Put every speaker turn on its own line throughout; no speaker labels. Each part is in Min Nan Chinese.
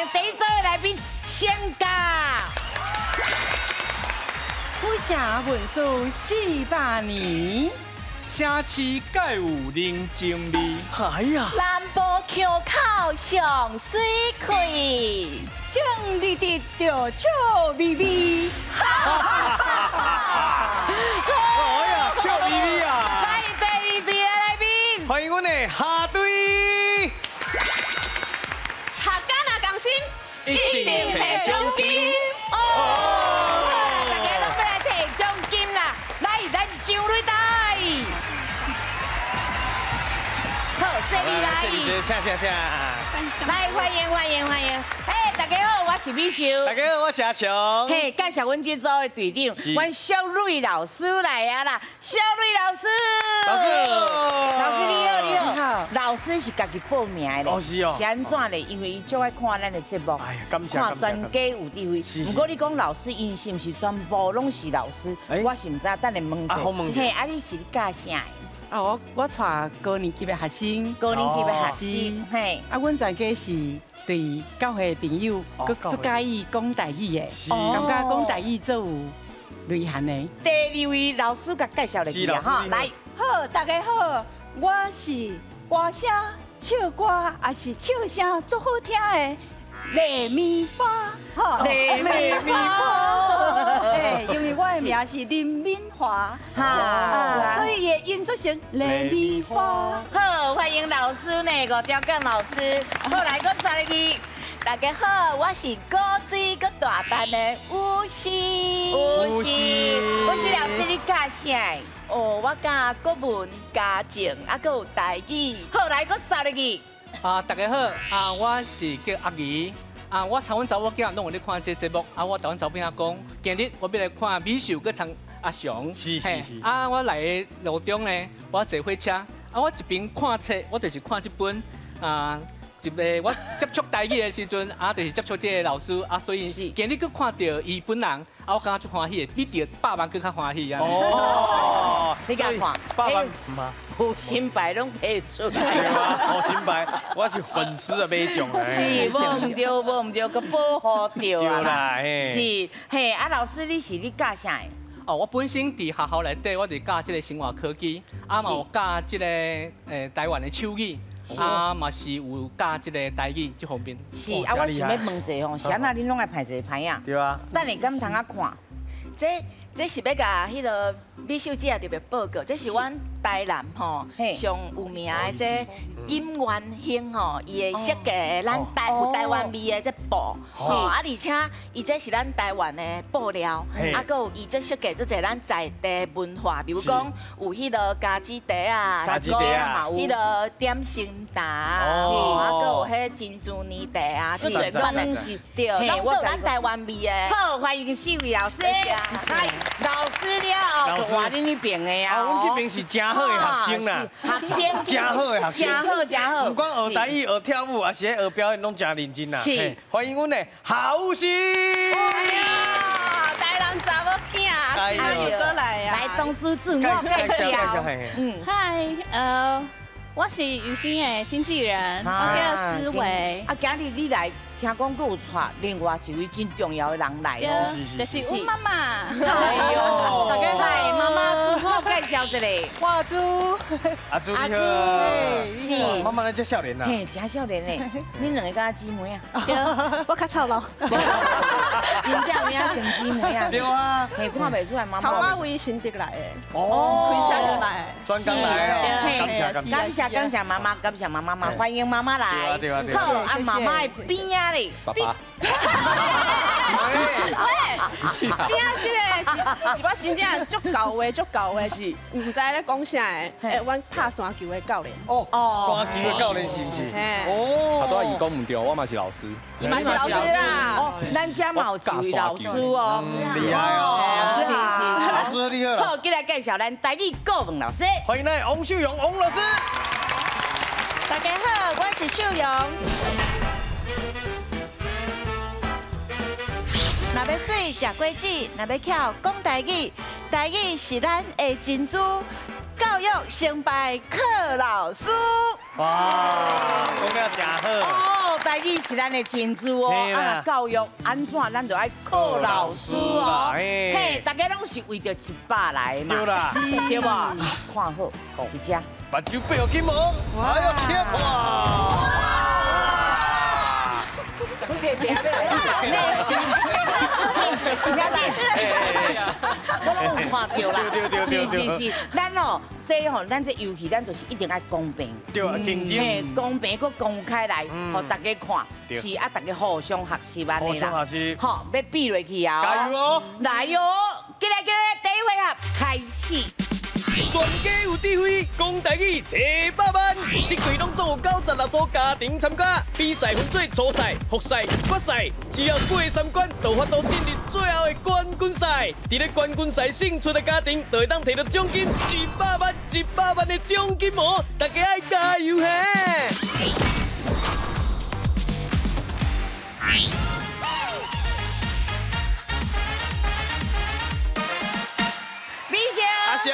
迎第一組的來賓先教。
府城文書400年，
城市蓋有人情味。
哎呀，
南部腔口上媠氣，
正直直就笑眯眯。
哎呀，笑眯眯啊！
來第二位的來賓，
歡迎阮的校隊，
客家若仝心，
一定提獎金。
哦，大家攏欲來提獎金啦！來，咱上擂台。好，說你來。
請請請。
來，歡迎歡迎歡迎！嘿，大家好，我是美秀。
大家好，我是阿雄。
嘿，介紹阮這組的隊長，阮小瑞老師來啊啦！小瑞老師，
老師，
老師你好，你好。
好。
老師是家己報名的。
哦，是哦。
是按怎咧？因為伊足愛看咱的節目，
哎呀，感謝
看專家有智慧。毋過你講老師，𪜶是毋是全部攏是老師？我是毋知，等下問者。
好問。
嘿，啊，你是教啥的？
啊，我帶高年級的學生，
高年級的學生，嘿。
啊，阮全家是對教會朋友，閣足佮意講台語的，感覺講台語足有內涵的。
第二位老師共介紹入去啦，哈，來。
好，大家好，我是歌聲、唱歌也是笑聲足好聽的麗米花，吼，
麗米花，
哎，因為我的名是林敏華，哈，所以會音做成麗米花。
好，歡迎老師呢，五條港老師。好，來，閣再來去。
大家好，我是古錐閣大胆的武師。
武師，武師老師，你教啥？
哦，我教國文、家政，啊，閣有台語。
好，來，閣再來去。
啊，大家好，啊，我是叫阿儀。啊，我參阮查某囝攏有咧看這節目，啊，我共阮查某囝講，今日我欲來看美秀閣參阿雄。
是是是。
啊，我來的路中呢，我坐火車，啊，我一邊看冊，我就是看這本啊。一個我接觸台語的時陣，啊，就是接觸這個老師，啊，所以今日閣看著伊本人，啊，我感覺足歡喜的，比著100萬閣較歡喜啊！
哦，
你敢看？
100萬嗎？
有新牌攏提出來。
對啊，有新牌，我是粉絲的買將。
是，無毋對，無毋對，閣保護著啊啦。是，嘿，啊，老師，你是咧教啥的？
哦，我本身佇學校內底，我是教這個生活科技，啊嘛有教這個台灣的手語。啊，嘛是有教這個台語這方面。
是啊，我想欲問一下吼，是按怎恁攏愛排一個牌仔？
對啊。
等下敢通仔看？
這是欲共彼个美秀姐特別報告，這是阮台南吼上有名的這飲元興吼，伊的設計的咱台有台灣味的這布，吼啊，而且伊這是咱台灣的布料，啊，閣有伊這設計做濟咱在地文化，比如講有彼个家子茶啊，
家子茶啊，
彼个點心茶，啊，閣有彼珍珠奶茶啊，足濟款的，對，攏做咱台灣味的。
好，歡迎四位老師。來，老師了後，就換恁彼邊的啊。
啊，阮這邊是誠好的學生啦，
學生，
誠好的學生，
誠好，誠好。
毋管學台語、學跳舞，抑是學表演，攏誠認真啦。
是，
歡迎阮的夏雨欣。
台南查某囝，
哎
又過來啊！
來，董事自我介紹。
嗯，嗨，我是雨欣的經紀人，我叫思維。
啊，今日你來，聽講閣有帶另外一位真重要的人來哦，
就是阮媽媽。
哎呦，大家來，媽媽自我介紹一下。
我阿朱，
阿朱你好，
是。
媽媽你遮少年啊？
嘿，真少年呢。恁兩個敢若姊妹啊？
對，我較臭老。
真正有影像姊妹啊？
對啊。
嘿，看袂出來媽媽。
頭我為新竹來的。
哦。
開車就來。
專工來哦。感謝感謝。
感謝感謝媽媽，感謝媽媽嘛，歡迎媽媽來。
對啊對啊對啊。
好，啊媽媽的邊仔咧。
爸爸。
喂，邊仔這個是我真正足厚的，足厚的，是毋知咧講啥的。欸，阮拍山球的教練。
哦哦，山球的教練是毋是？哦。
頭拄仔伊講毋對，我嘛是老師。
伊嘛是老師啦。
哦，咱遮嘛有一位老師哦。
厲害哦。
是是是。
老師你好。
好，過來介紹咱台語顧問老師。
歡迎咱王秀蓉王老師。
大家好，我是秀蓉。若欲媠食果子，若欲巧講台語，台語是咱的珍珠。教教育成败靠老师。
哇，讲了真好。
哦，台语是咱的亲子哦，啊，教育按怎，咱就爱靠老师哦。嘿，大家拢是为著100来嘛，
对啦，
对无？看好，伫遮。
目睭闭予紧无，哎呦，切哇！
我拢有看著啦，是是是，咱哦，这吼，咱这游戏，咱就是一定爱公平，
对啊，竞争，
公平阁公开来，予大家看，是啊，大家互相学习按呢啦，
互相学习，
好，欲比落去啊，
加油哦，
来哟，进来进来，第一回合开始。
全家有智慧，讲台语提百万，这队拢总有96组家庭参加，比赛分做初赛、复赛、决赛，只要过三关，就有法度进入最后的冠军赛。伫咧冠军赛胜出的家庭，就会当提到奖金100万、100万的奖金哦！大家爱加油嘿！
美秀，
阿雄，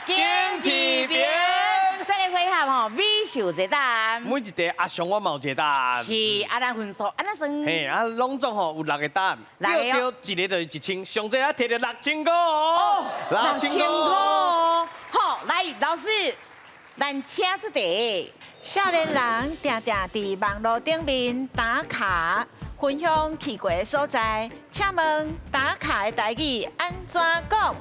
经一边，这个回合吼，美秀一个答案。
每一题阿雄我嘛有一个答案。
是，啊，咱分数按怎算？
嘿，啊，拢总吼有6个答案，对对，一个就是1000，上济啊提著6000箍哦，6000
箍哦。好，来，老师，咱请出题。
少年人定定伫网路顶面打卡，分享去过的所在，请问打卡的台语按怎讲？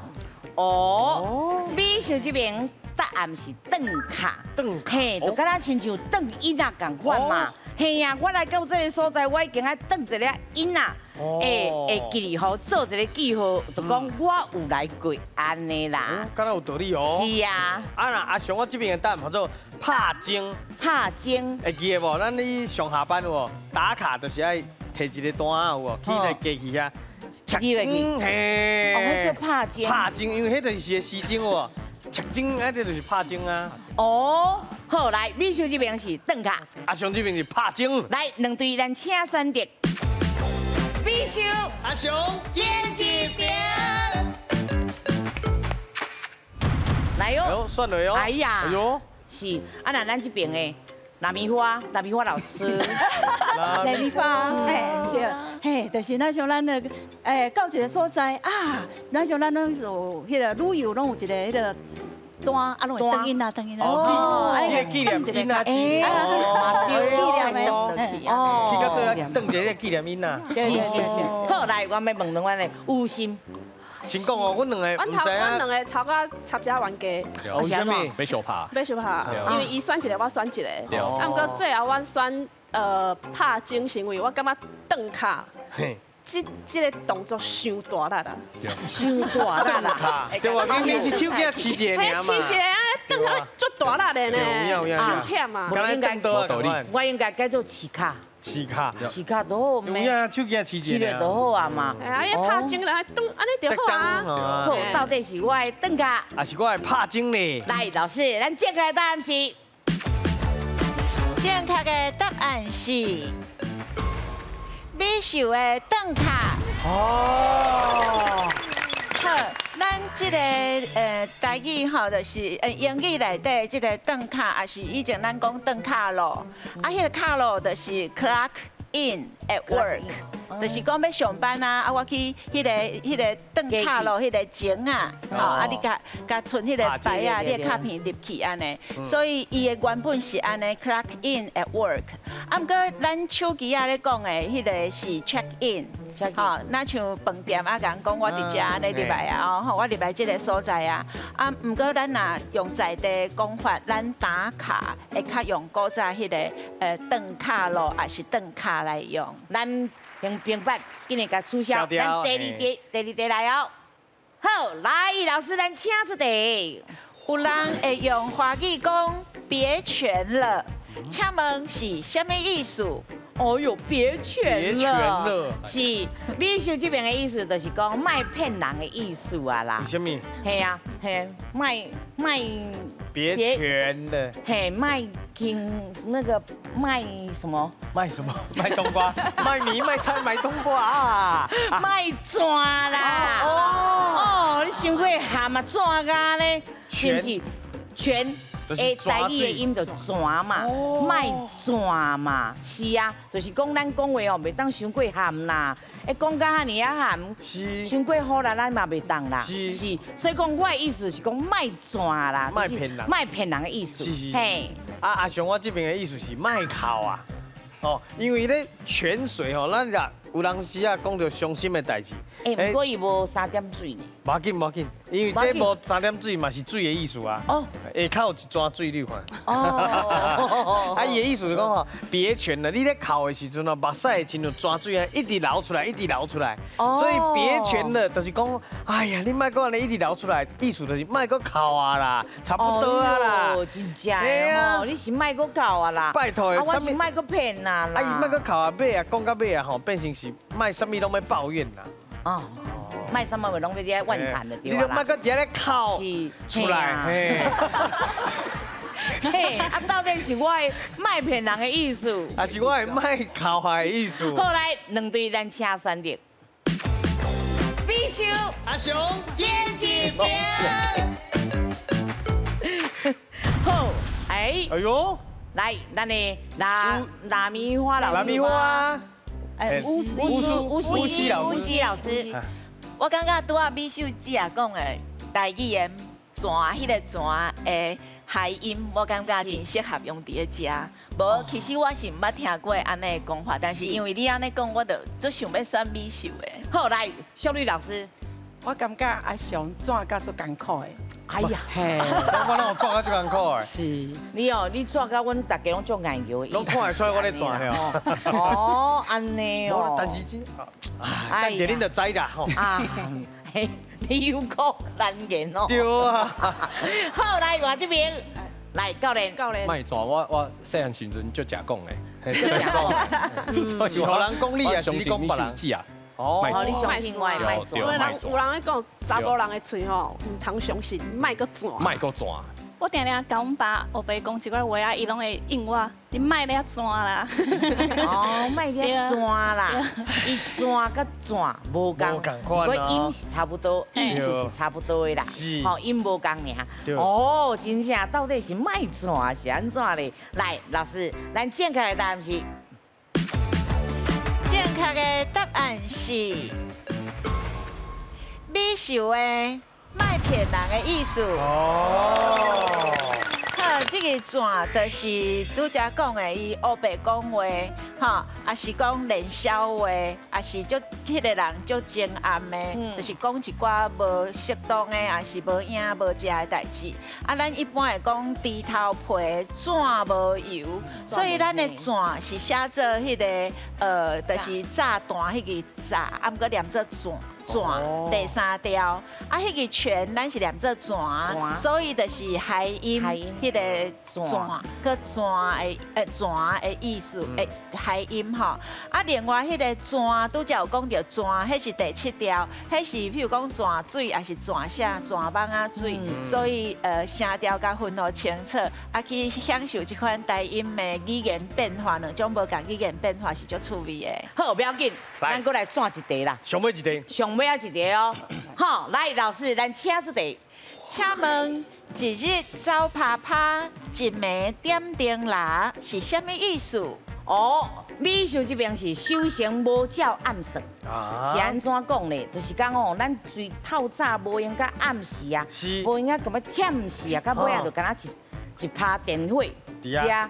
哦，美秀这边答案是顿卡，
顿卡，
嘿，就敢若亲像顿印仔仝款嘛。嘿呀，我来到这个所在，我已经爱顿一个印仔，会会记哩吼，做一个记号，就讲我有来过按呢啦。
敢若有道理哦。
是啊。
啊那阿雄，我这边的答案叫做拍钟。
拍钟。
会记得无？咱你上下班有无？打卡就是爱提一个单仔有无？去那机器遐。
记落去，
嘿，
哦，彼叫拍钟。
拍钟，因为彼就是个时钟哦，切钟，啊，这就是拍钟啊。
哦，好，来，美秀这边是顿卡，
阿雄这边是拍钟。
来，两队咱请选择。美秀，
阿雄，
演一边。来哟，
选落哦。
哎呀，
哎呦，
是，啊，那咱这边的。纳米花，纳米花老师，
纳米花，嘿，对，嘿，就是咱像咱的，到一个所在啊，咱像咱拢有彼个旅游，拢有一个彼个单，啊，拢会转印啊，转印啊，
哦，那个纪念印啊，
哦，
纪念的，
哦，
去到倒转一个纪念印啊，
是是是，好，来，我欲问问阮的有心。
先讲哦，阮两个毋知影，
阮两个头壳插遮冤家。
为什么？欲相拍。
欲相拍，因为伊选一个，我选一个。啊，毋过最后阮选拍钟是因为我感觉顿卡，这个动作伤大力啦。
伤大力啦。
对哇，明明是手机饲一个尔嘛。
饲一个啊，顿卡足大力的呢，伤忝啊。
我应该
我应该改做饲卡。
饲卡，
饲卡都好咩？
手机饲一个
就好啊嘛。
哎，啊，你拍钟来转，按呢就好啊。
好，到底是我的顿卡，
还是我的拍钟呢？
来，老师，咱正确的答案是。
正确的答案是美秀的顿卡。
哦。
好，咱这个台语吼，就是英语内底这个顿卡，也是以前咱讲顿卡咯。啊，彼个卡咯就是 clock in at work，就是讲欲上班啊，啊我去彼个顿卡咯，彼个钟啊，吼啊你共共存彼个牌仔，你的卡片入去按呢。所以伊的原本是按呢 clock in at work，啊毋过咱手机仔咧讲的彼个是 check in。吼，若像饭店啊，共人讲我伫遮按呢入来啊，吼，我入来这个所在啊，啊，毋过咱若用在地讲法，咱打卡会较用古早彼个顿卡咯，抑是顿卡来用。
咱用平板，紧来共取消。咱第二题，第二题来哦。好，来，老师，咱请出题。
有人会用华语讲别权了，请问是啥物意思？
哦哟，别权
别权了，
是美秀这边的意思，就是讲莫骗人的意思啊啦。
为啥物？
嘿啊，嘿，莫莫
别权的，
嘿，莫听那个卖什么？
卖什么？卖冬瓜？卖米？卖菜？卖冬瓜啊？
卖纸啦！哦哦，你伤过咸啊纸胶呢？是毋是？泉，欸，台語的音就泉嘛，莫泉嘛，是啊，就是講咱講話哦，袂當傷過鹹啦，欸，講甲遐爾仔鹹，傷過好啦，咱嘛袂當啦，是，所以講我的意思是講莫泉啦，
莫騙人，
莫騙人的意思，嘿。
啊，阿雄，我這邊的意思是莫哭啊，哦，因為咧泉水吼，咱若有當時啊講著傷心的代誌，
欸，毋過伊無三點水呢。
無要緊，無要緊，因為這無三點水嘛是水的意思啊。哦，下口有一泉水，你有看。哦。啊，伊的意思是講吼，別泉啦，你咧哭的時陣哦，目屎會親像泉水啊，一直流出來，一直流出來。哦。所以別泉了，就是講，哎呀，你莫閣按呢一直流出來，意思就是莫閣哭啊啦，差不多啊啦。
真正的哦，你是莫閣哭啊啦。
拜託的，
啊，我是莫閣騙啊啦。
啊，伊莫閣哭啊，尾啊，講到尾啊吼，變成是莫啥物攏欲抱怨啦。
哦。莫啥物話攏欲佇遐怨嘆就對啦。
你都莫閣佇遐咧哭出來。
嘿，啊，到底是我的莫騙人的意思，
還是我的莫哭的意思？
好，來，兩隊咱請選擇。美秀
阿雄
演一邊。好，哎，
哎喲，
來，咱的藍米花老師，
藍米花，
哎，
巫師老師，巫師老師。
我感覺拄仔美秀姐講的台語的泉，彼个泉的諧音，我感覺真適合用佇咧遮。無，其實我是毋捌聽過按呢的講法，但是因為你按呢講，我就足想欲選美秀的。
好，來，淑女老師，
我感覺阿雄轉甲足艱苦的。
哎呀，
嘿，
我哪有轉甲足艱苦的？
是，
你哦，你轉甲阮大家攏足硬搖的。
攏看會出來我咧轉的
哦。哦，按呢哦。
但是真，哎，等下恁就知啦吼。
啊，嘿，你有苦難言哦。
對啊。
好，來我這邊，來教練。
教練。
莫轉，我細漢時陣就食講的。
食講。
所以予人講你，抑是你講別人？
啊。
哦，你相信我的莫
有人有人咧講，查某人的喙吼，毋通相信，莫閣轉。
莫閣轉。
我定定共阮爸烏白講一寡話啊，伊攏會應我，你莫咧轉啦。
哦，莫咧轉啦，伊轉佮轉無仝，不過音是差不多，意思是差不多的啦。吼，音無仝爾。哦，真正到底是莫轉是按怎咧？來，老師，咱正確的答案是。
正確的答案是美秀的莫騙人的意思。哦，好，這個轉就是拄才講的，伊烏白講話，吼，抑是講冷笑話，抑是足彼个人足精暗的，就是講一寡無適當的，抑是無影無食的代誌。啊，咱一般會講豬頭皮轉無油，所以咱的轉是寫做彼个就是炸彈彼个炸，啊，毋過念做轉。轉第三調，啊，彼个泉咱是念做泉，所以就是諧音，彼个轉閣泉的泉的意思，諧音吼。啊，另外彼个泉拄才有講著泉，彼是第七調，彼是譬如講泉水，抑是泉啥泉蠓仔水，所以聲調共分予清楚，啊去享受這款台音的語言變化，兩種無仝語言變化是足趣味的。
好，不要緊，咱閣來轉一題啦。
上尾一題。
上尾仔一題哦。好，來老師，咱請出題。
請問一日走趴趴，一暝點燈籠，是啥物意思？
哦，美秀這邊是修成無照暗算，是按怎講咧？就是講哦，咱最透早無閒甲暗時啊，無閒甲咁欲忝死啊，到尾仔就敢若一趴電火，對啊，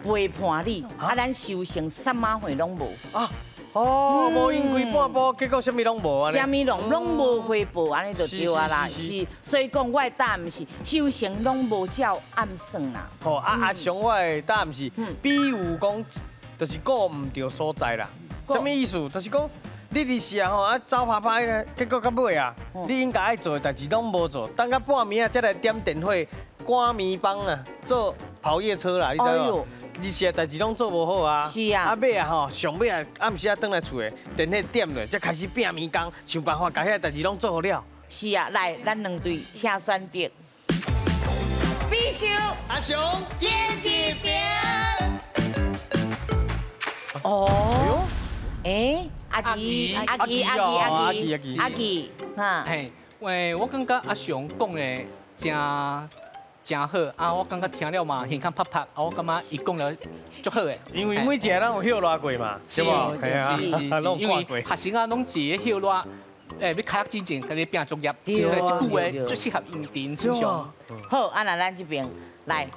陪伴你，啊，咱修成啥物貨攏無。
啊，哦，無閒規半晡，結果啥物攏無按呢。
啥物攏無回報，按呢就對啊啦。是，所以講我的答案是修成攏無照暗算啦。
吼，啊阿雄，我的答案是，比如講，就是顧毋著所在啦。啥物意思？就是講，你佇時啊吼啊走趴趴，結果到尾啊，你應該愛做的代誌攏無做，等到半暝啊才來點電火，趕暝班啊，做跑夜車啦，你知無？日時代誌攏做無好啊，
是啊，
啊尾啊吼，上尾啊暗時啊轉來厝的電火點落，才開始拼暝工，想辦法共彼个代誌攏做好了。
是啊，來，咱兩隊請選擇。美秀
阿雄
演一邊。哦，欸，阿吉，阿吉，阿吉，阿吉，阿吉，哈。
嘿，喂，我感覺阿雄講的誠真好，啊，我感覺聽了嘛，耳孔拍拍，啊，我感覺伊講了足好的。
因為每一個人有歇熱過嘛，是無？係啊，
是是是，因為學生啊，攏是咧歇熱，要開學之前，佮你拼作業，對，這句話最適合用佇𪜶身上。
好，啊，那咱這邊來，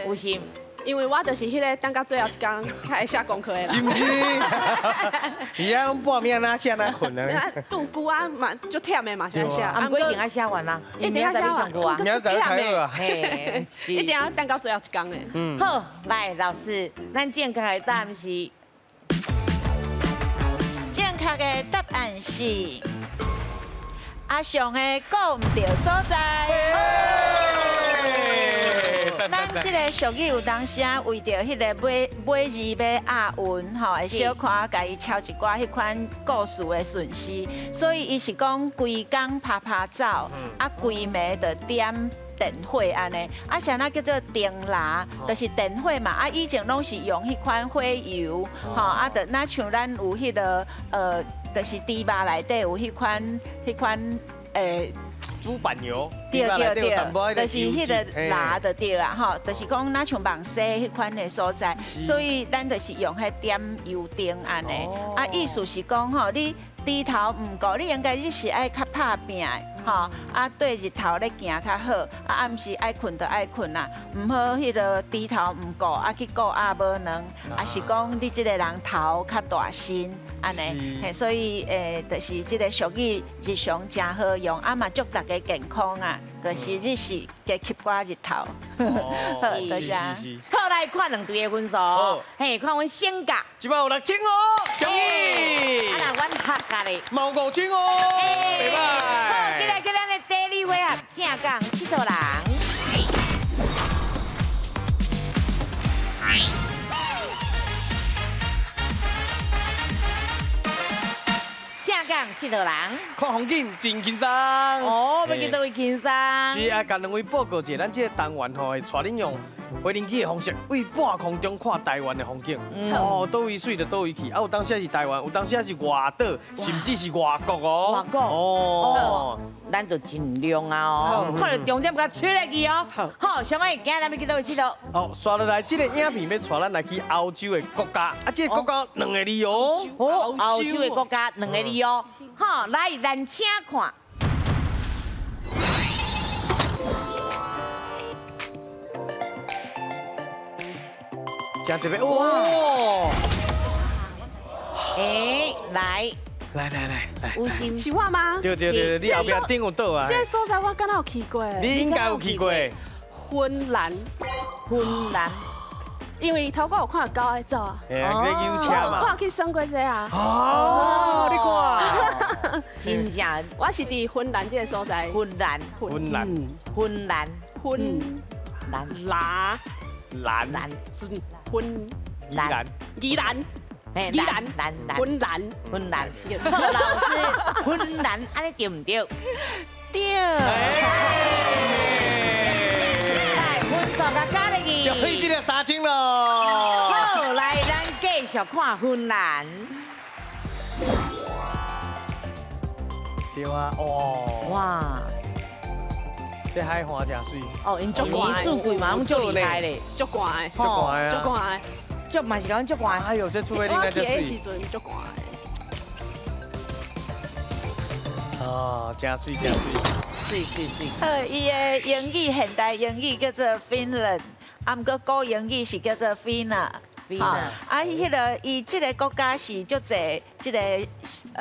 有心。
因為我就是彼個等到最後一工較會寫功課的人。
是毋是？伊啊，攏半暝哪寫哪睏啊。
拄久啊嘛，足忝的嘛是愛寫。
啊，毋過一定愛寫完啦，
一定愛寫完，
明仔載開學啊。
嘿，
一定要等到最後一工的。
嗯。
好，來老師，咱正確的答案是。
正確的答案是阿雄的顧毋著所在。咱這個俗語有當時啊，為著彼个尾尾字欲押韻吼，會小可共伊抄一寡彼款故事的順序，所以伊是講規工趴趴走，啊規暝就點電火按呢，啊啥那叫做燈籃，就是電火嘛，啊以前攏是用彼款火油，吼，啊就若像咱有彼个就是豬肉內底有彼款彼款
豬板油，
對對對，就是彼个籃就對啊，吼，就是講若像網西彼款的所在，所以咱就是用彼點油燈按呢。啊，意思是講吼，你低頭毋顧，你應該你是愛較拍拚的，吼，啊對日頭咧行較好，啊暗時愛睏就愛睏啦，毋好彼个低頭毋顧，啊去顧鴨母卵，啊是講你這个人頭較大身。按呢，嘿，所以就是這个俗語日常真好用，啊嘛祝大家健康啊，就是日時加吸掛日頭。好，多謝。
好，來看兩隊的分數，嘿，看阮省甲，
這擺有6000哦，恭喜。
啊，若阮客家咧，
嘛有5000哦，袂歹。
好，接來叫咱的第二回合，正港𨑨迌人。正港𨑨迌人，
看風景真輕鬆。
哦，欲去佗位輕鬆。
是啊，共兩位報告一下，咱這個單元吼會帶恁用飛行機的方式，對半空中看台灣的風景。哦，佗位媠就佗位去，啊有當時是台灣，有當時是外島，甚至是外國哦。
外國。哦，咱就盡量啊哦，看著重點共吹落去哦。好，小妹，今日咱欲去佗位𨑨迌？
好，紲落來這個影片欲帶咱來去歐洲的國家，啊，這個國家兩个字哦。
哦，歐洲的國家兩个字哦。好，來，咱請看。
真特別哇！
哎，來，
來來來來，
有心
是我嗎？
對對對，你後壁頂有倒啊。
這個所在我敢若有去過。
你應該有去過。
芬蘭，
芬蘭，
因為頭拄有看到狗在走啊。
嘿啊，咧遊車嘛。
我有去耍過這啊。
哦，你看，
真正，
我是佇芬蘭這個所在。
芬蘭，
芬蘭，
芬蘭，
芬
蘭，
蘭，
蘭，
蘭，
芬
蘭，
宜蘭，宜蘭，芬蘭，
芬蘭。好，老師，芬蘭，按呢對毋對？
對。
來，分數共加入去。
就去這個3000咯。
好，來，咱繼續看芬蘭。
對啊，哇。
哇。
這海岸真媠。
哦，𪜶足寒，四季嘛，攏足厲害咧，
足寒的，
足寒啊，
足寒的，
足嘛是講足寒。
哎呦，這厝內應該足媠。
我去的時陣足寒的。
哦，真媠，真媠。
媠媠媠。
好，伊的英語現代英語叫做 Finland，啊，毋過古英語是叫做 Finna。啊，彼个伊這个國家是足濟這个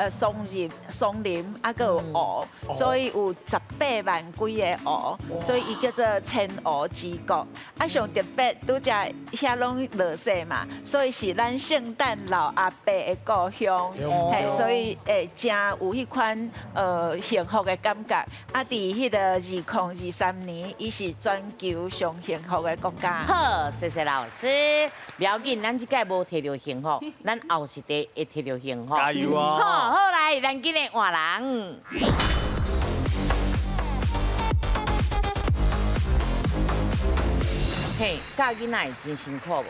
松林、松林，啊，閣有湖，所以有18萬幾个湖，所以伊叫做千湖之國。啊，上特別拄才遐攏落雪嘛，所以是咱聖誕老阿伯的故鄉，嘿，所以會真有彼款幸福的感覺。啊，佇彼个2023年，伊是全球上幸福的國家。
好，謝謝老師，不要緊。咱這屆無摕著幸福，咱後一屆會摕著幸福。
加油哦！
好，好來，咱今日換人。嘿，教囡仔會真辛苦無？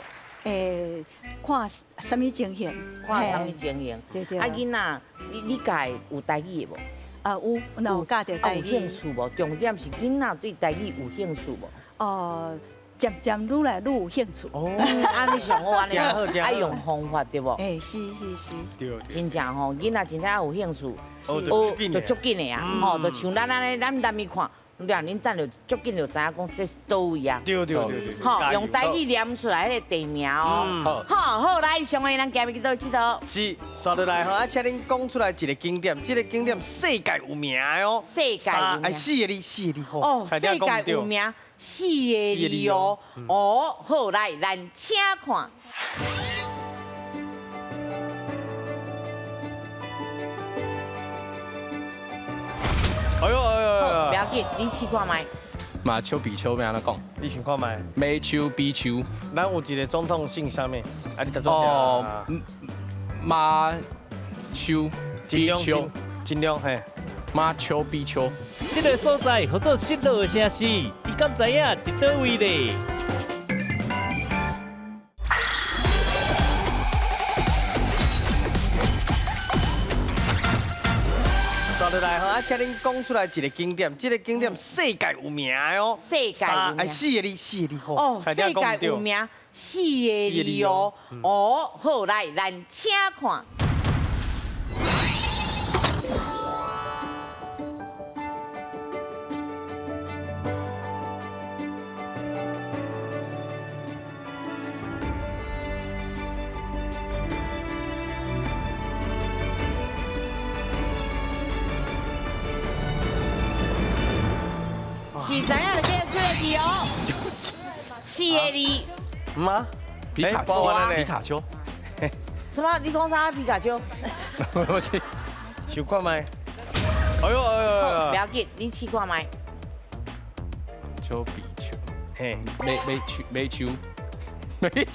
看啥物情形？
看啥物情形？
對對。
啊，囡仔，你教有台語的無？
啊有，有教著台語。
有興趣無？重點是囡仔對台語有興趣無？
哦，渐渐愈来愈有兴趣。
哦，
按呢上好按呢，爱用方法对无？
哎，是是是，
对，
真正吼，囡仔真正有兴趣，学就足紧的啊，吼，就像咱按呢，咱南面看。让恁等就足紧就知影讲这是佗位啊。
对对对对。
好，用台语念出来彼个地名哦。好，好来，上个咱今日去佗佚佗。
是，刷落来吼，啊，请恁讲出来一个景点，这个景点世界有名的哦。
世界有名。
哎，四个字，四个字吼。
哦，世界有名，四个字哦。哦，好，来，咱请看。
哎呦哎呦！
不要紧，你试看觅。
马丘比丘欲按怎讲？
你想看觅？
马丘比丘。
咱有一个总统姓啥物？啊，你读总哦，
马丘比丘，
尽量嘿。
马丘比丘。
这个所在号做失落的城市，你敢知影伫佗位咧？
来吼，啊，请恁讲出来一个景点，这个景点世界有名的哦。
世界有名。
哎，四个字，四个字吼。
哦，世界有名，四个字哦。哦，好，来，咱请看。是怎样的这个字哦？四个字。
吗？
皮卡丘。皮卡丘。
什么？你讲啥？皮卡丘？
不是。
想看觅。哎呦哎呦！
不要紧，你试看觅。
丘比丘。嘿，马马丘马丘马丘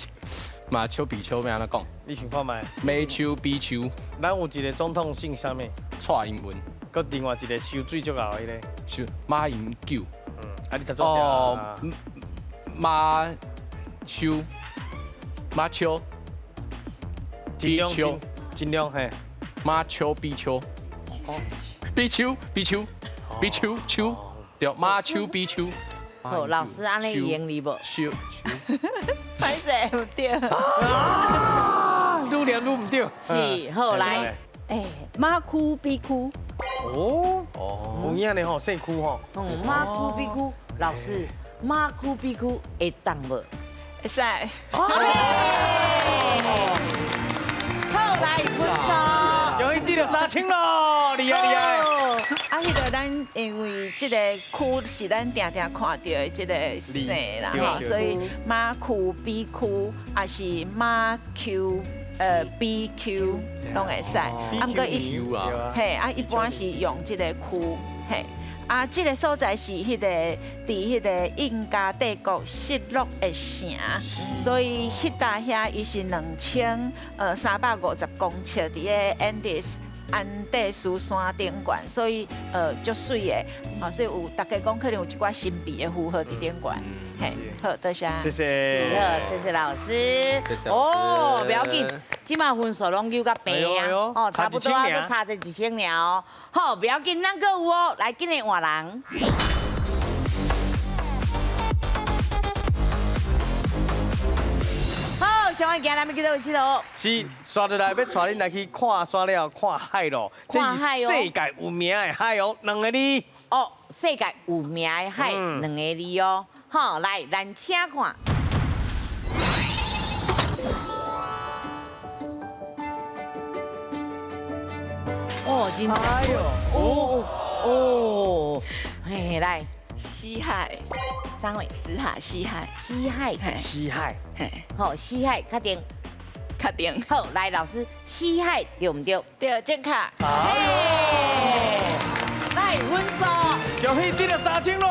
马丘比丘欲按怎讲？
你想看觅？
马丘比丘。
咱有一个总统姓啥物？
蔡英文。
阁另外一个收水足厚的彼个，
收马英九。
嗯，啊你读错哦，
马丘，马丘，
比丘，尽量嘿。
马丘比丘，比丘比丘比丘丘，对，马丘比丘。
好，老师按呢用你无？
丘丘。
歹势毋对。
啊，愈念愈毋对。
是，好来。
哎，马丘比丘。
哦哦，有影呢吼，姓区吼。
嗯，马丘比丘，老师，马丘比丘会当无？
会使。
好，来分数。
终于得到3000咯，厉害厉害。
啊，彼个咱因为这个区是咱定定看到的这个姓啦，吼，所以马丘比丘也是马丘。B Q 拢会使，啊，毋过一，嘿，啊，一般是用这个区，嘿，啊，这个所在是彼个伫彼个印加帝国失落的城，所以彼搭遐伊是2350公尺伫个 Andes 安第斯山顶悬，所以足媠的，吼，所以有大家讲可能有一寡神秘的符号伫顶悬，嘿，好，多谢，
谢谢，
好，谢谢老师，哦，不要紧，这马分数拢有较平啊，哦，差不多啊，阁差这1000尔哦，好，不要紧，咱阁有哦，来，紧来换人。好，小爱行，咱欲去佗位𨑨迌？
是，刷落来欲带恁来去看山了，看海咯。
看海哦，
这是世界有名的海哦，两个字。
哦，世界有名的海，两个字哦。好，来，咱请看。哦，真哎呦，哦哦，嘿，来，
西海，
三位，
死海，西海，
西海，
西海，
嘿，
好，西海，确定，
确定。
好，来，老师，西海对毋对？
对，正确。
来，分数，
恭喜得了3000咯。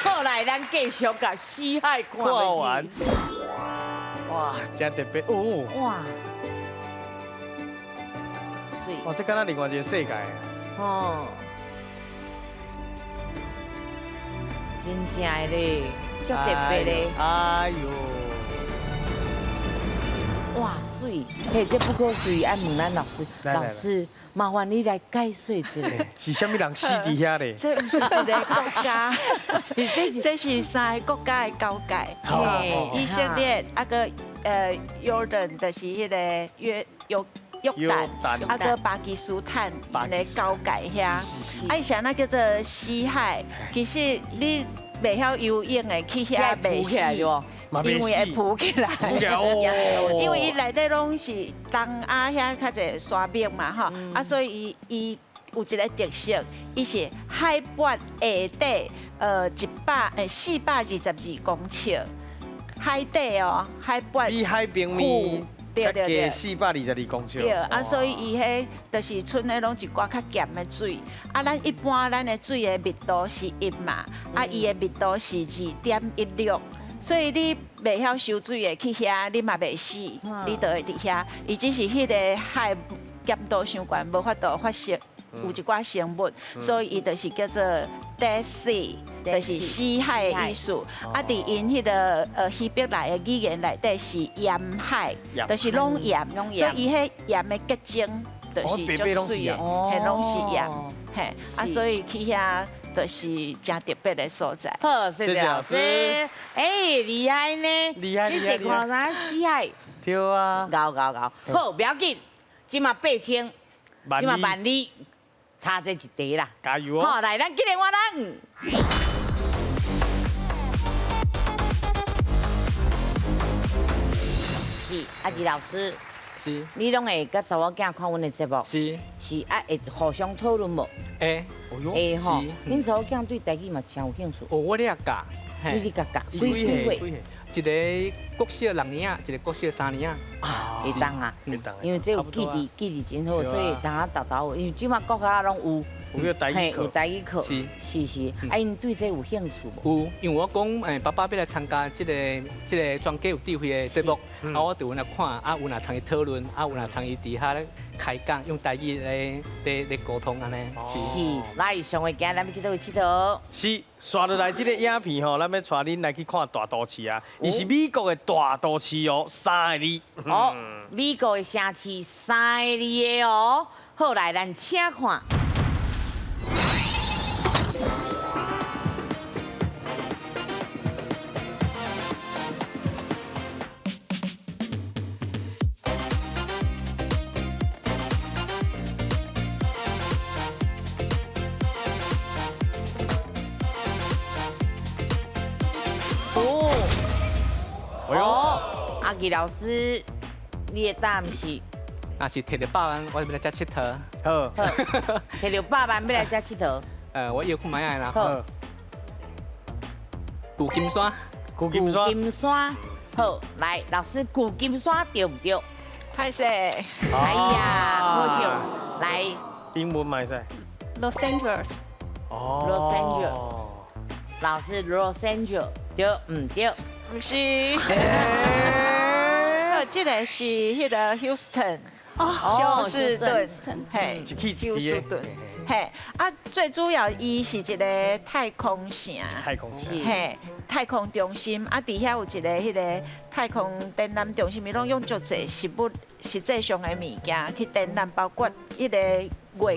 好，来，咱继续共西海看
完。哇，真特别哦。
哇。
哇，这敢若另外一个世界。
哦。真正的咧，足特别咧。
哎呦。
哇媠，嘿，這不可思議，愛問咱老師，老師麻煩你來解說一下。
是啥物人死佇遐咧？
這毋是一个國家，這是三个國家的交界。以色列啊閣約旦，就是彼个約約約旦，啊閣巴基斯坦𪜶的交界遐。啊，伊是按怎叫做死海？其實你袂曉游泳的去遐袂死。因為會浮起來，因為伊內底攏是東亞遐較濟沙漠嘛，吼，啊，所以伊伊有一个特色，伊是海拔下底100，422公尺，海底哦，海拔
比海平面較低422公尺。
對，啊，所以伊彼就是賰的攏一寡較鹹的水，啊，咱一般咱的水的密度是1嘛，啊，伊的密度是2.16。所以你袂曉游水的去遐，你嘛袂死，你就會佇遐。伊只是彼个海鹹度傷懸，無法度發生有一寡生物，所以伊就是叫做 Dead Sea，就是死海的意思。啊，佇𪜶彼个希伯來的語言內底是鹽海，就是攏鹽，所以伊彼鹽的結晶就是足媠的，彼攏是鹽，嘿，啊，所以去遐。就是誠特別的所在。
好，謝謝老師。欸，厲害呢！
厲害厲害。
你這看啥死海？
對啊。
𠢕𠢕𠢕。好，不要緊，這馬8000，這馬萬里，差這一題啦。
加油哦！
好，來，咱今日換人。是阿吉老師。
是。
你攏會佮查某囝看阮的節目？
是。
是啊，會互相討論無？
會。
會吼。恁查某囝對台語嘛誠有興趣。
哦，我咧教。
你咧教教？幾歲？
一个國小六年仔，一个國小三年仔。
啊，會當啊。因為這有記憶，記憶真好，所以當下沓沓有。因為這馬國校攏有。
有台語課。
有台語課。
是。
是是，啊，𪜶對這有興趣無？
有，因為我講，爸爸欲來參加這个這个全家有智慧的節目，啊，我就有來看，啊，有來參與討論，啊，有來參與佇遐咧開講，用台語咧咧咧溝通按呢。
是，來上個今咱欲去佗位𨑨迌？
是，紲落來這个影片吼，咱欲帶恁來去看大都市啊，伊是美國的大都市哦，三个字。
哦，美國的城市三个字的哦，好，來，咱請看。哦，阿吉老師，你的答案是？
若是摕著百萬，我欲來遮𨑨迌。
好，
摕著百萬欲來遮𨑨迌。
我搖看覓仔啦。
好。
舊金山。
舊金山。
舊金山。好，來，老師，舊金山對毋對？
歹勢。
哎呀，可惜。來。
英文嘛會使。
Los Angeles。
哦。
Los Angeles。老師，Los Angeles 對毋對？
毋是。這个是彼个 Houston，休斯頓，嘿，
休
斯頓，嘿，啊，最主要伊是一个太空城，
太空城，
嘿，太空中心，啊，佇遐有一个彼个太空展覽中心，伊攏用足濟實物、實際上的物件去展覽，包括彼个月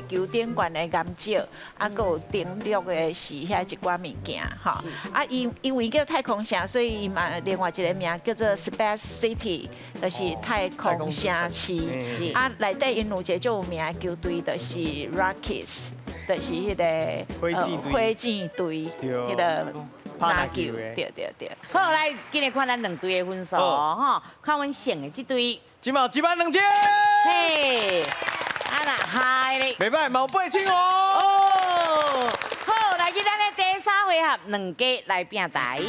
球頂懸的岩石，啊，閣有登陸的時遐一寡物件，吼。啊，伊因為叫太空城，所以伊嘛另外一个名叫做 Space City，就是太空城市。啊，內底𪜶有一个足有名的球隊，就是 Rockets，就是彼个火箭隊，彼个籃球，對對對。
好，來，今日看咱兩隊的分數吼，看阮勝的這隊，
這馬12000。
嘿，啊若嗨咧，
袂歹，嘛有8000哦。
哦，好，來去咱的第三回合，兩家來拼台。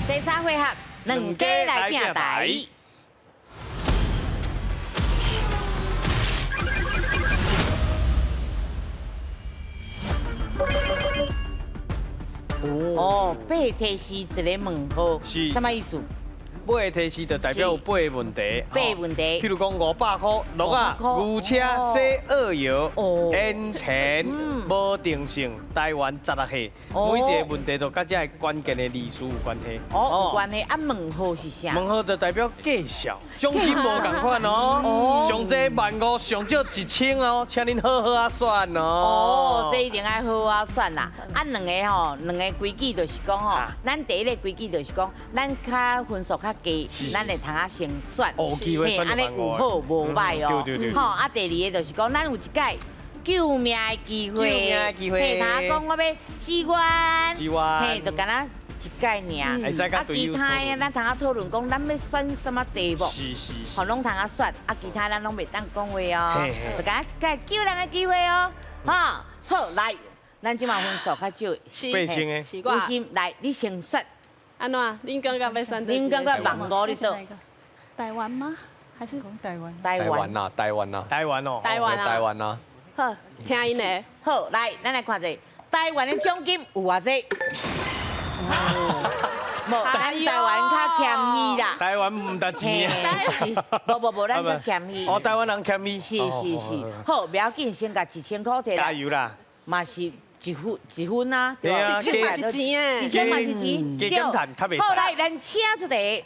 第三回合，兩家來拼台。哦，八提是一个問號，
是
啥物意思？
八个提示就代表有八个问题。
八个问题。
譬如讲500块、鹿仔、牛车、洗澳摇、烟钱、无定性、台湾16岁，每一个问题都佮这个关键的字词有关系。
哦，有关系。啊，问号是啥？
问号就代表介绍，奖金无仝款哦。上济15,000，上少1000哦，请恁好好仔选哦。
哦，这一定爱好好仔选啦。啊，两个吼，两个规矩就是讲吼，咱第一个规矩就是讲，咱较分数较低，咱会通仔先选。
哦，机会选
按呢有好无歹哦。
对对对。
吼，啊，第二个就是讲，咱有一摆救命的机会。
救命的机会。
嘿，通仔讲我欲支援。
支援。
嘿，就干焦一届尔。啊，其他的咱通仔讨论讲，咱欲选啥物题目？
是是。
吼，拢通仔选，啊，其他咱拢袂当讲话哦。就干焦一届救人的机会哦。哈，好，来，咱这马分数较少，
是
8000
的，
有心来，你先选。
按怎？恁感觉欲选？
恁感觉万五你倒？
台湾吗？还是
台湾？
台湾啊，台湾啊。
台湾哦。
台湾啊。
台湾啊。
好，听𪜶的。
好，来，咱来看者，台湾的奖金有偌济？无，咱台湾较谦虚啦。
台湾毋值钱。
无无无，咱较谦虚。
哦，台湾人谦虚。
是是是，好，不要紧，先共1000块提来。
加油啦！
嘛是一分一分啊，
对啊，1000
嘛是钱诶，1000
嘛是钱。
加减趁较袂使。
好，来，咱请出题。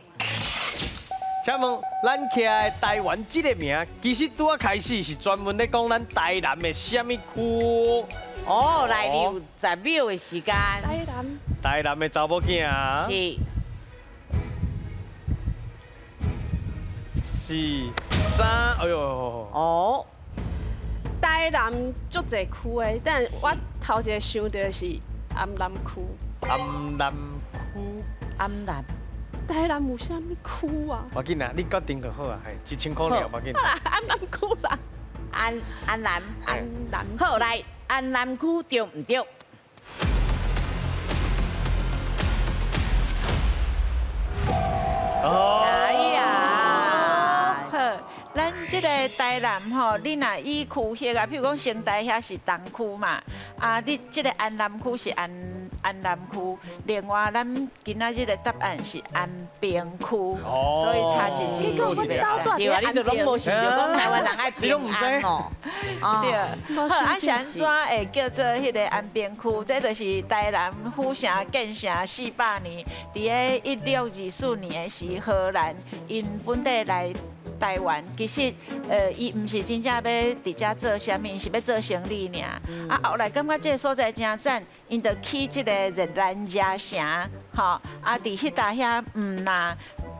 请问，咱徛的台湾这个名，其实拄仔开始是专门咧讲咱台南的啥物区？
哦，来，你有10秒的时间。
台南。
台南的查某囝啊。
是。
四、三，哎呦。
哦。
台南足济区的，但我头一个想到的是安南区。
安南区。
安南。
台南有啥物区啊？
无要紧啦，你决定就好啊，嘿，1000块尔，无要紧。
安南区啦。
安南。
安南。
好，来，安南区对毋对？
哦。
哎呀。
好，咱这个台南吼，你若以区域啊，譬如讲成大遐是东区嘛，啊，你这个安南区是安南区，另外咱今仔日的答案是安平区，所以差一字是袂使。
对啊，你就拢无想著讲台湾人爱平安哦。
对，好，啊是按怎会叫做彼个安平区？这就是台南府城建城400年，伫咧1624年的时，荷兰𪜶本地来台湾，其实，伊毋是真正欲伫遮做啥物，是欲做生意尔。啊，后来感觉这个所在真赞，𪜶就起这个热兰遮城，吼，啊，伫彼搭遐毋若，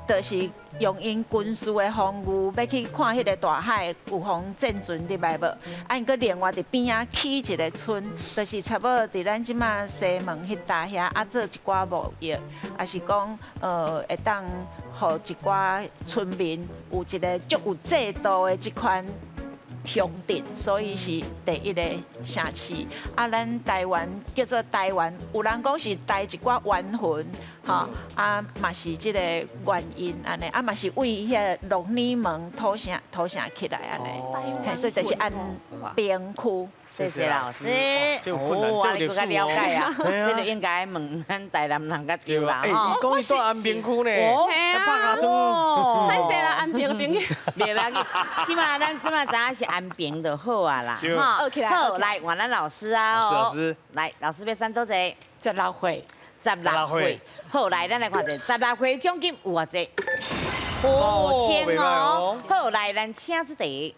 就是用𪜶军事的防御，欲去看彼个大海有予战船入来无？啊，𪜶阁另外伫边仔起一个村，就是差不多伫咱这马西门彼搭遐，啊，做一寡贸易，也是讲，会当。予一寡村民有一个足有制度的这款乡镇，所以是第一个城市。啊，咱台湾叫做台湾，有人讲是台一寡冤魂，吼，啊嘛是这个原因按呢，啊嘛是为彼个鹿耳门土城起来按呢，所以就是安平区。
谢谢老师。哦，你阁较了解啊，这就应该问咱台南人较对啦。
欸，伊讲伊住安平区呢，拍卡钟。
歹势啦，安平朋友。
袂要紧，起码咱这马知影是安平就好啊啦。
好，
好，来换咱老师啊。
老师。
来，老师欲选佗一个？
16岁。
16岁。好，来，咱来看者，16岁奖金有偌济？5000哦。好，来，咱请出题。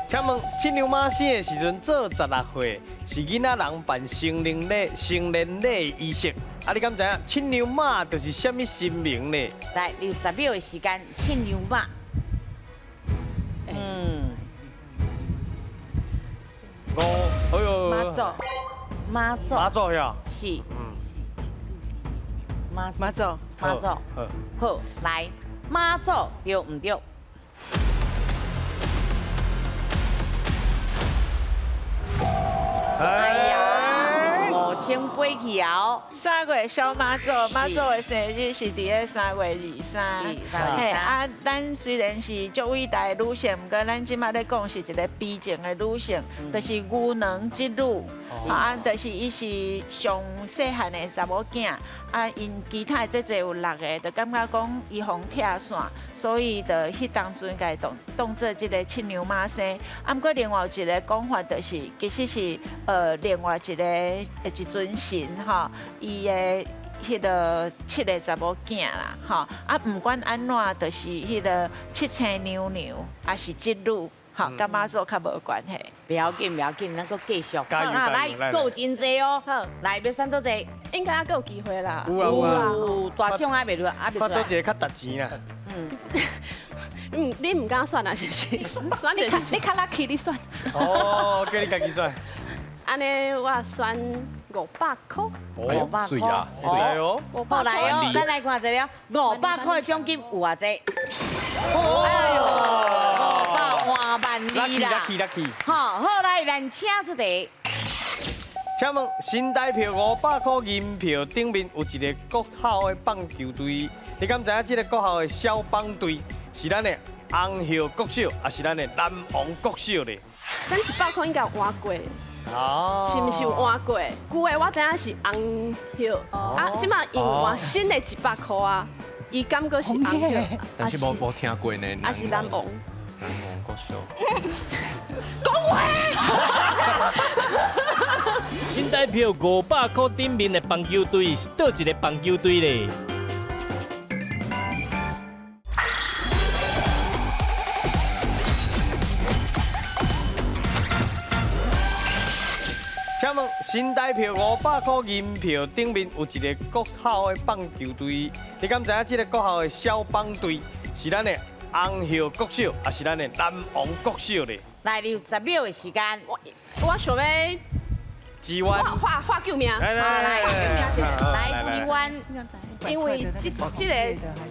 请问，七娘妈生的时阵做16岁，是囡仔人办成年礼、成年礼仪式。啊，你敢知影七娘妈就是啥物神明呢？
来，你有10秒的时间，七娘妈。嗯。
五，哎呦。
妈祖。
妈祖。
妈祖呀。
是。嗯。妈
祖。
妈祖。好，来，妈祖对毋对？哎呀，5000先飞去啊！
3月小妈祖，妈祖的生日是伫咧3月23。嘿啊，咱虽然是足伟大的女性，毋过咱这马咧讲是一个悲情的女性，就是牛郎织女。啊，就是伊是上细汉的查某囝，啊，𪜶其他的姐姐有6个，就感觉讲伊予拆散，所以就彼当阵共伊当做这个七娘妈生。啊，毋过另外有一个讲法，就是其实是另外一尊神吼，伊的彼个7个查某囝啦，吼，啊，毋管按怎，就是彼个七星娘娘，也是织女。好，佮妈祖较无关系。
不要紧，不要紧，咱阁继续。
加油
来，阁有真济哦。
好，
来，欲选佗一个？
应该还阁有机会啦。
有啊有啊。
有大奖还袂落，还袂
看佗一个较值钱啦。
嗯，你毋敢选啊？是不是？选
你较 lucky，你选。
哦，叫你家己选。
按呢，我选500箍。
500箍。
啊，
水哦。
好来哦，咱来看一下，500箍的奖金有偌济？哎呦，500换万二啦！
lucky，lucky，lucky。
好，好来，咱请出题。
请问新台票500箍银票顶面有一个国校的棒球队，你敢知影这个国校的消防队是咱的红叶国小，还是咱的南王国小咧？
咱100箍应该有换过。
哦，
是毋是有换过？旧的我知影是红叶，啊，这马𪜶换新的100箍啊，伊感觉是红叶，
但是无听过呢。
啊是南王。
南王国小。
讲话。
新台票500箍顶面的棒球队是佗一个棒球队咧？
请问新台票500箍银票顶面有一个国校的棒球队，你敢知影这个国校的消防队是咱的红叶国小，还是咱的南王国小咧？
来，你有10秒的时间。
我想欲
支弯。
画救命！
来来来，
来支弯。
因为这个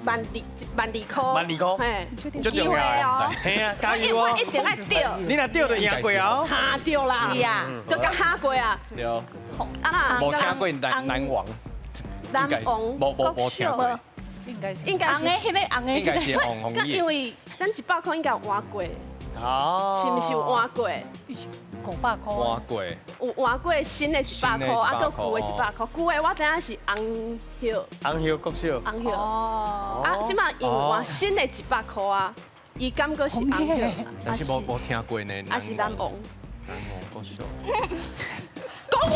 万字万字箍，
万字箍，
嘿，
足重要的，嘿啊，加油哦！
一定爱对。
你若对就赢过哦。
哈对啦，
是啊，
就共哈过啊。
对。
啊啦，
无听过南王。
南王
无听过。
应该是
应该是
红的，彼个红的。
应该是红红
因为咱100箍应该有换过。
哦。
是毋是有换过？
500箍。
换过。
有换过新的100箍，啊，阁旧的100箍。旧的我知影是红叶。
红叶国小。
红叶。哦。啊，这马𪜶换新的100箍啊，伊感觉是红叶。
但是无听过呢。
啊是南王。
南王国小。
讲话。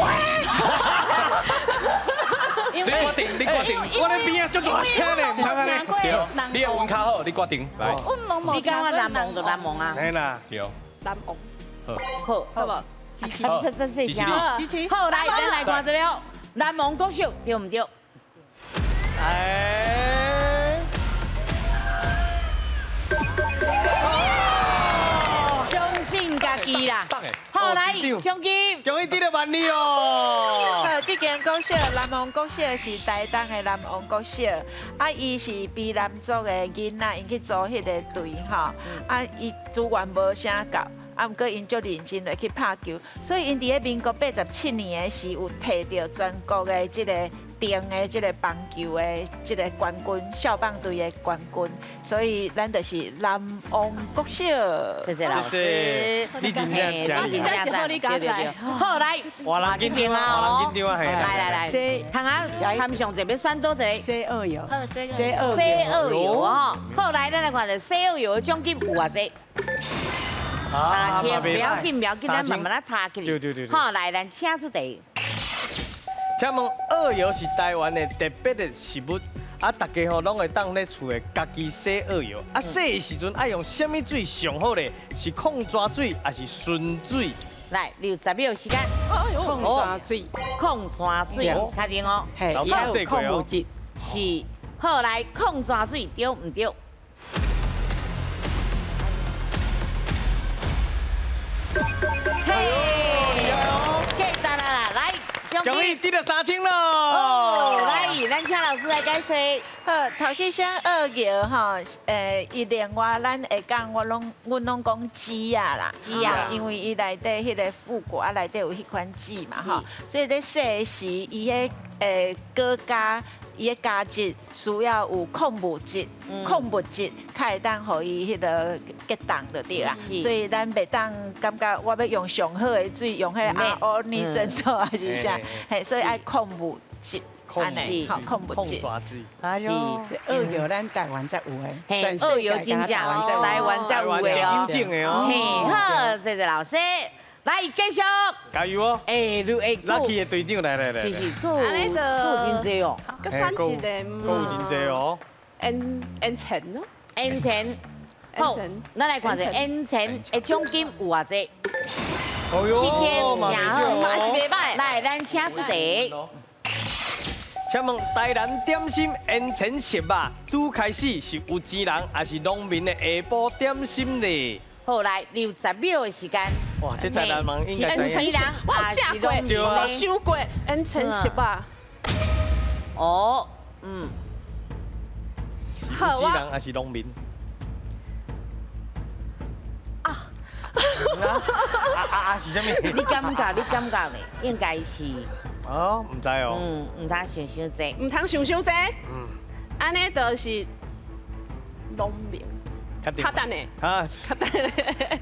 你决定，你决定。
我咧边仔足大声咧，毋通按呢。
对，你的运较好，你决定。来。
你感觉南王就南王啊？
嘿啦。
对。
南王。
好，
好无？
这这这声。好，来，咱来看一下，南王国小对毋对？
哎。
相信家己啦。好，来，奖金。
恭喜得到万里哦！
好，这间国小南王国小是台东的南王国小，啊，伊是卑南族的囡仔，𪜶去组彼个队吼，啊，伊资源无啥够，啊，毋过𪜶足认真来去拍球，所以𪜶伫咧民国87年的时有摕著全国的这个定的这个棒球的这个冠军，校棒队的冠军，所以咱就是南王国小。
谢谢老师，
你真正
我真正是好你家在。
好来，
换人紧张啊，换人紧张啊，
来来来，通啊，他们上这欲选佗一个？
西澳游，
西澳游吼。好来，咱来看著西澳游的奖金有偌济？3000，不要紧，不要紧，咱慢慢仔查起来。
对对对。
好，来，咱请出题。
请问澳油是台湾的特别的食物，啊，大家吼拢会当咧厝的家己洗澳油，啊，洗的时阵爱用啥物水上好咧？是矿泉水还是纯水？
来，你有10秒时间。
矿泉水，
矿泉水，确定哦。
嘿，也有矿物质。
是，好来，矿泉水对毋对？嘿，厉害哦！简单啦，来，奖獎
恭喜
金。
得到3000咯！
哦，來，咱請老師來解說。
好，頭起先學蟯吼，伊另外咱會講，我攏阮攏講籽仔啦，
籽仔，
因為伊內底彼個富果啊，內底有彼款籽嘛吼，所以咧洗的時，伊彼果膠，伊的膠質需要有礦物質，礦物質較會當予伊彼個結凍就對啦。所以咱袂當感覺我欲用上好的水，用彼個阿歐尼生素還是啥，嘿，所以愛礦物質。按呢，好，礦物質。
是，鱷魚咱台灣才有的，
嘿，鱷魚真正台灣才有的哦。
有種的哦。
嘿，好，謝謝老師。來，繼續。
加油哦！
哎，你哎
，Lucky 的隊長來來來。
是是，夠夠真濟哦。
閣選一個。
夠真濟哦。
煙煙塵咯。
煙塵。好，咱來看者煙塵的獎金有偌濟？7000，
嘛是袂歹。
來，咱請出題。
請問台南點心煙塵熟肉，拄開始是有錢人還是農民的下晡點心呢？
好，來，你有10秒的時間。
哇，這台南人應該知影。
我有食過，我想過煙塵熟肉。
哦，嗯。
有錢人還是農民？啊啊啊！是啥物？
你感覺？你感覺呢？應該是。
哦，毋知哦。
嗯，毋通想傷濟。
毋通想傷濟。嗯。按呢就是農民。較等的。
啊，
較等的。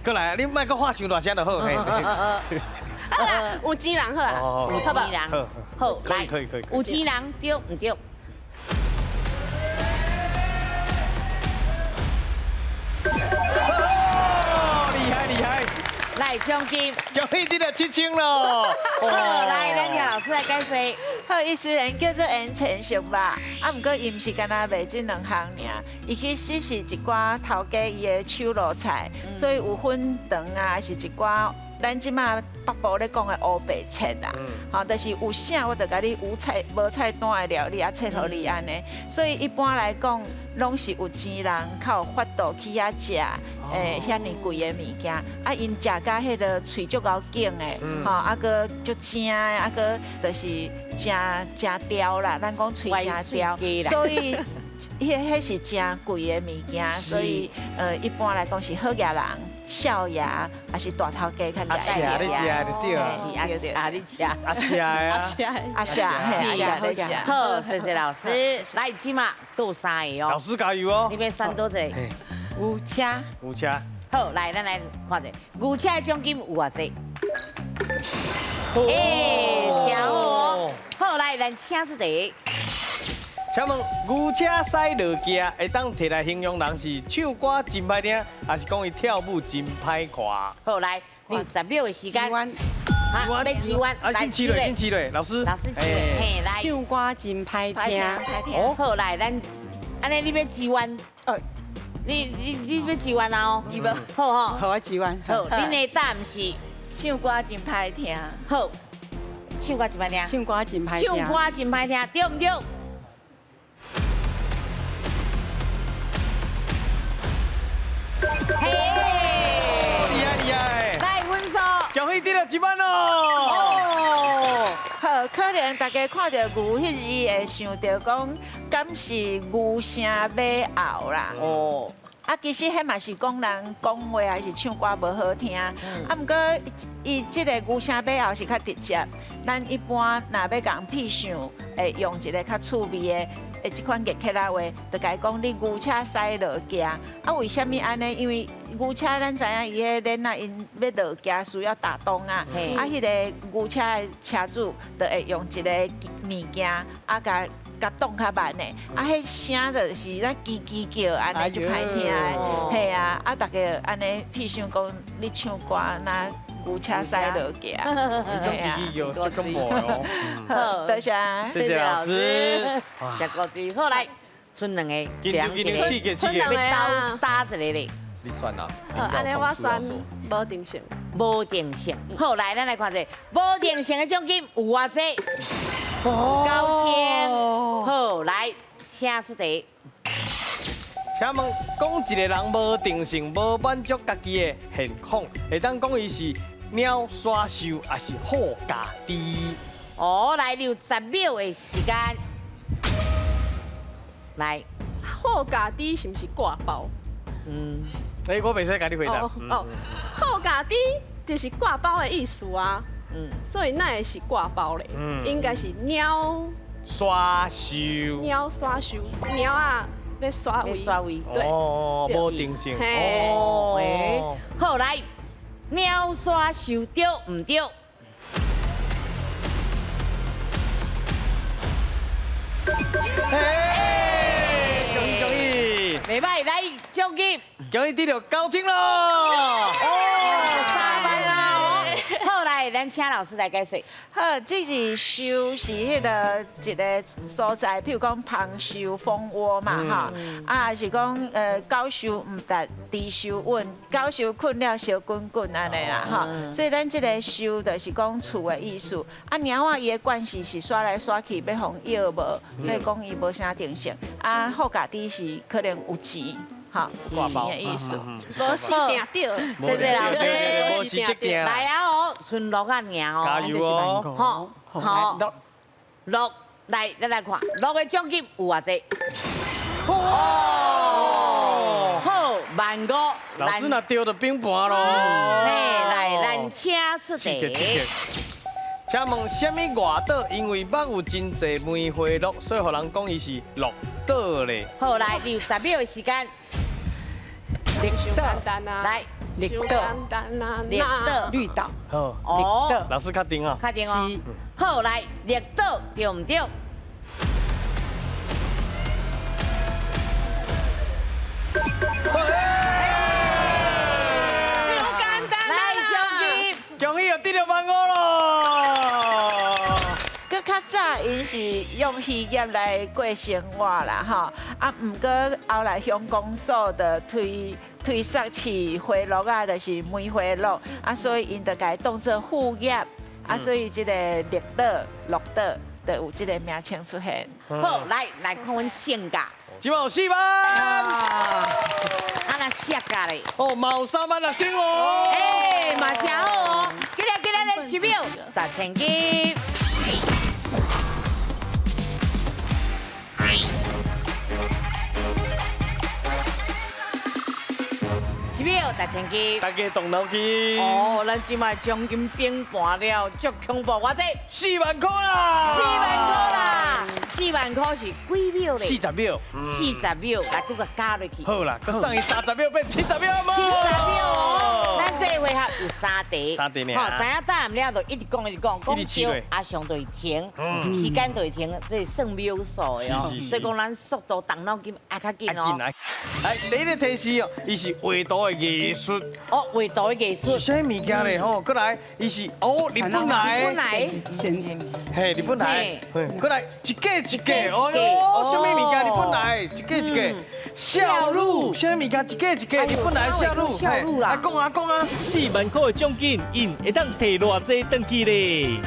過來，你莫閣話傷大聲就好。
好啦，有錢人好啦，
有錢人。好，來，
可以可以。
有錢人對毋對？
厲害厲害。
來，獎金，
恭喜得到7000咯！
好，來，咱請老師來解說。
好，伊雖然叫做煙塵熟肉，啊，毋過伊毋是干焦賣這兩項爾，伊其實是一寡頭家伊的手路菜，所以有粉腸啊，是一寡咱這馬北部咧講的烏白切啦，吼，就是有啥我就共你無菜無菜單的料理啊，切予你按呢。所以一般來講，攏是有錢人較有法度去遐食。欸，遐爾貴的物件，啊，𪜶食甲彼个喙足𠢕緊的，吼，啊，閣足正的，啊，閣就是誠誠刁啦，咱講喙誠刁，所以彼是誠貴的物件，所以一般來講是好額人、少爺，還是大頭家較食。
阿謝你食就對啊，
是阿阿你食，
阿謝啊，
阿謝，阿謝你食。
好，謝謝老師。來，這馬倒三個哦。
老師加油哦。
你欲選佗一个？
牛車，
牛車。
好，來，咱來看者，牛車的獎金有偌濟？欸，誠好哦。好，來，咱請出題。
請問牛車駛落崎，會當提來形容人是唱歌真歹聽，還是講伊跳舞真歹看？
好，來，你有10秒的時間。好，欲試彎，
來，試落，試落，老師。
老師試落，嘿，來。
唱歌真歹聽。
好，來，咱，按呢你欲試彎？你欲支援啊？哦，好吼，
好，我支援。
好，恁的答案是
唱歌真歹聽。
好，唱歌真歹聽。
唱歌真歹聽。
唱歌真歹聽，對毋對？嘿，
厲害厲害！
來分數，
恭喜得到1萬咯！
哦，
好，可能大家看著牛彼字會想著講，敢是牛聲馬喉啦？哦。啊，其實彼嘛是講人講話還是唱歌無好聽。啊，毋過伊這个牛聲馬喉是較直接。咱一般若欲共痞想，會用一个較趣味的，的這款熱起來話，就共伊講你牛車駛落崎。啊，為啥物按呢？因為牛車咱知影伊彼輪仔𪜶欲落崎需要打擋啊。啊，彼个牛車的車主就會用一个物件啊，共共擋較慢的，啊，彼聲就是咱吱吱叫，按呢就歹聽的，嘿啊，啊，逐家按呢痞想講你唱歌若牛車駛落崎，
這種吱吱叫足恐怖的哦。
好，多謝，
謝謝老師。
食果子，好來，賰兩個，一人一個，
賰兩個
欲鬥打一個咧。
你選啊？
好，按呢我選無定性。
無定性，好，來，咱來看者，無定性的獎金有偌濟？9000。好，來，請出題。
請問，講一个人無定性、無滿足家己的現況，會當講伊是鳥山獸，還是好家己？
哦，來留10秒的時間。來，
好家己是毋是掛包？
嗯，
哎，我袂使共你回答。
哦，好家己就是掛包的意思啊。嗯，所以那會是掛包咧？嗯，應該是貓
刷手。
貓刷手，貓啊欲刷位。
刷位。
對。
哦，無定性。哦。
好，來，貓刷手對毋對？
恭喜恭喜！
袂歹，來獎金，
恭喜得到9000咯！
哦，3萬啊！好，來，咱請老師來解釋。
好，這是收是彼个一个所在，譬如講芳收蜂窩嘛，吼，啊是講狗收毋值，豬收穩，狗收睏了燒滾滾按呢啦，吼。所以咱這个收就是講厝的意思。啊，貓仔伊的慣勢是刷來刷去，欲予伊咬無，所以講伊無啥定性。啊，好家己是可能有錢。好，錢的意思，
無是定對，
謝謝老師，
無是這定。
來啊哦，賰六仔爾哦，
加油哦，
好，好，六，來，咱來看，六的獎金有偌濟？哦，好，15,000。
老師若對就平盤咯。
嘿，來，咱請出題。
請問啥物外島？因為捌有真濟梅花鹿，所以予人講伊是鹿島咧。
好，來，你有10秒的時間。
綠島簡單啊！
來，
綠島，
簡單啊！
綠島，
綠島。
好，
哦，
老師確定啊？
確定哦。好，來，綠島對毋對？
太簡單啦！
來，獎金，
恭喜又得著15,000咯！
閣較早，𪜶是用漁業來過生活啦，吼。啊，毋過後來鄉公所就推捒飼花鹿啊，就是梅花鹿，啊，所以𪜶就共伊當做副業，啊，所以這个綠島、鹿島就有這个名稱出現。
好，來來看阮性格。
這擺有4萬。
啊，若摔價咧？
哦，嘛有36000哦。
欸，嘛誠好哦。今日今日咧1秒10,000金。1秒10,000金，
大家動腦筋。
哦，咱這擺獎金平盤了，足恐怖！偌濟
？4萬塊啦！
4萬塊啦！4萬塊是幾秒咧？40
秒。
40秒，來，閣共加落去。
好啦，閣送伊30秒變70秒。
70秒哦！咱這個回合有3題。
3題爾。
好，知影答案了就一直講一直講，講對啊上就會停，時間就會停，這是算秒數的哦。所以講咱速度動腦筋愛較緊哦。
來，第一個提示哦，伊是畫圖的藝術。
哦，畫圖的藝術。
是啥物件咧？吼，閣來，伊是哦，日本來的。
日本來。
嘿，日本來。閣來，一個一個，哦喲，啥物物件？日本來，一個一個。笑女，啥物件？一個一個，日本來笑女。
笑女啦。
啊，講啊講啊。
4萬塊的獎金，𪜶會當提偌濟轉去咧？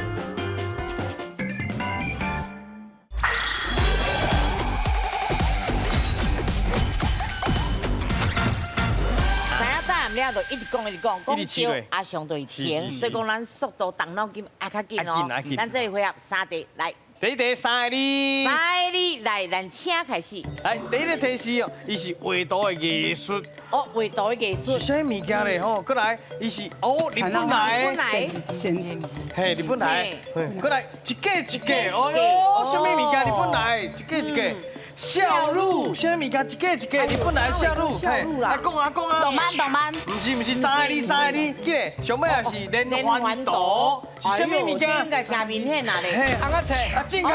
了就一直講一直講，講對啊上就會停，所以講咱速度動腦筋愛較緊哦。咱這個回合3題來。
第一題3個字。
3個字來，咱請開始。
來，第一個提示哦，伊是畫圖的藝術。
哦，畫圖的藝術。
是啥物件咧？吼，閣來，伊是哦，日本來的。
日本來。
嘿，日本來。閣來，一個一個，哦喲，啥物物件？日本來，一個一個。笑女，啥物件？一个一个，日本来笑女，嘿，啊讲啊讲啊。
动漫动漫。
毋是毋是，三个字三个字，记得上尾也是连环图，是啥物物件？
应该真明显啊咧。
嘿，红仔册，啊正确。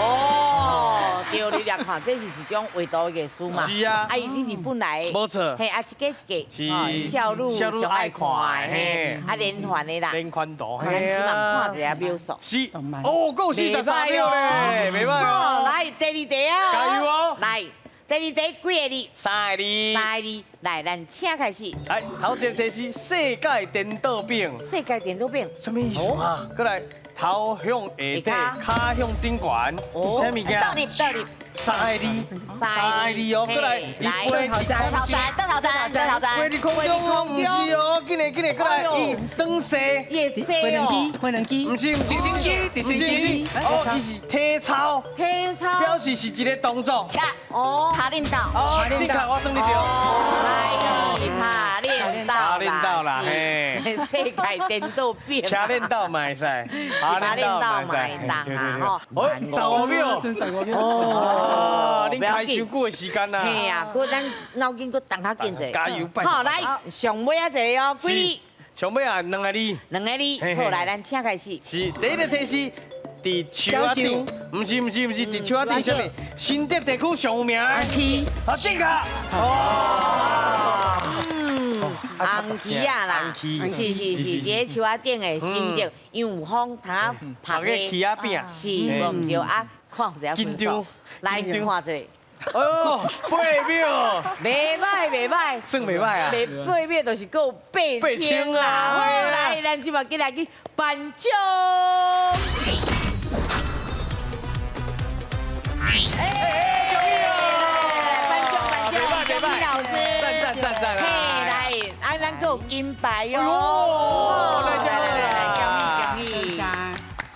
哦，对，你来看，这是一种画图的艺术嘛。
是啊。
啊，伊你日本来的。
无错。
嘿，啊，一个一个，少女上爱看的，嘿，啊连环的啦。
连环图。
咱这马看一下秒数。
是。哦，阁有43秒咧，袂歹哦。
来，第二题啊。
加油哦。
来，第二题几个字？
三个字。
三个字，来，咱请开始。
来，头一个题是世界颠倒饼。
世界颠倒饼。
什么意思啊？阁来，头向下底，跤向顶悬，啥物件？
倒立，倒立。
三个字，三个字哦，过来，伊飞伫
空中，倒头站，倒头站，
飞伫空中哦，毋是哦，紧来紧来，过来，伊转势，
飞轮机，飞轮机，
毋是，
直升机，直升机，
哦，伊是体操，
体操，
表示是一个动作，
哦，耙练道，
哦，正确，我算你对，
来，耙练道，
耙练道啦，嘿，
世界颠倒变，
车练道嘛会使，
耙练道嘛会当啊，吼，
哦，15秒，15
秒，
哦，恁开伤久的时间啦。
嘿啊，阁咱脑筋阁动较紧者。
加油！
好，来上尾仔一个哦，几字？
上尾啊，两个字。
两个字。好，来，咱请开始。
是第一个提示，伫树仔顶，毋是毋是毋是，伫树仔顶啥物？新竹地区上有名。
红旗。
好，正确。哦。
红旗仔啦，是是是，伫咧树仔顶的新竹杨风通拍
个旗仔饼，
是无毋对啊？看一下分数，来看一下。
哦，8秒，
袂歹袂歹，
算袂歹啊。
8秒就是阁有8000啦。好，来，咱这马紧来去颁奖。哎，
小米哦，
颁奖颁奖，小米老师，
赞赞赞赞。
嘿，来，啊，咱阁有金牌哦。来来来来，恭喜恭喜。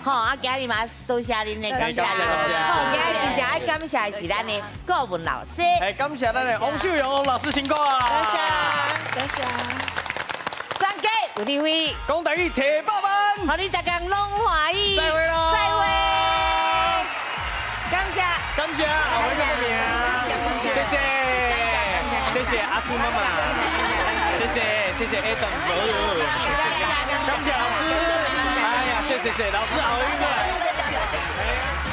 好，啊，今日嘛多谢恁的感谢啦。好，今日真正爱感谢的是咱的顾问老师。
哎，感谢咱的王秀荣王老师辛苦啊！
多谢，多谢。
专家有智慧，
讲台语提百万，
予你逐工拢欢喜。
再会喽！
再会。感谢，
感谢，后悔个名，谢谢，谢谢阿朱妈妈，谢谢谢谢 Adam，感谢老师。谢谢谢老师，好，运过来。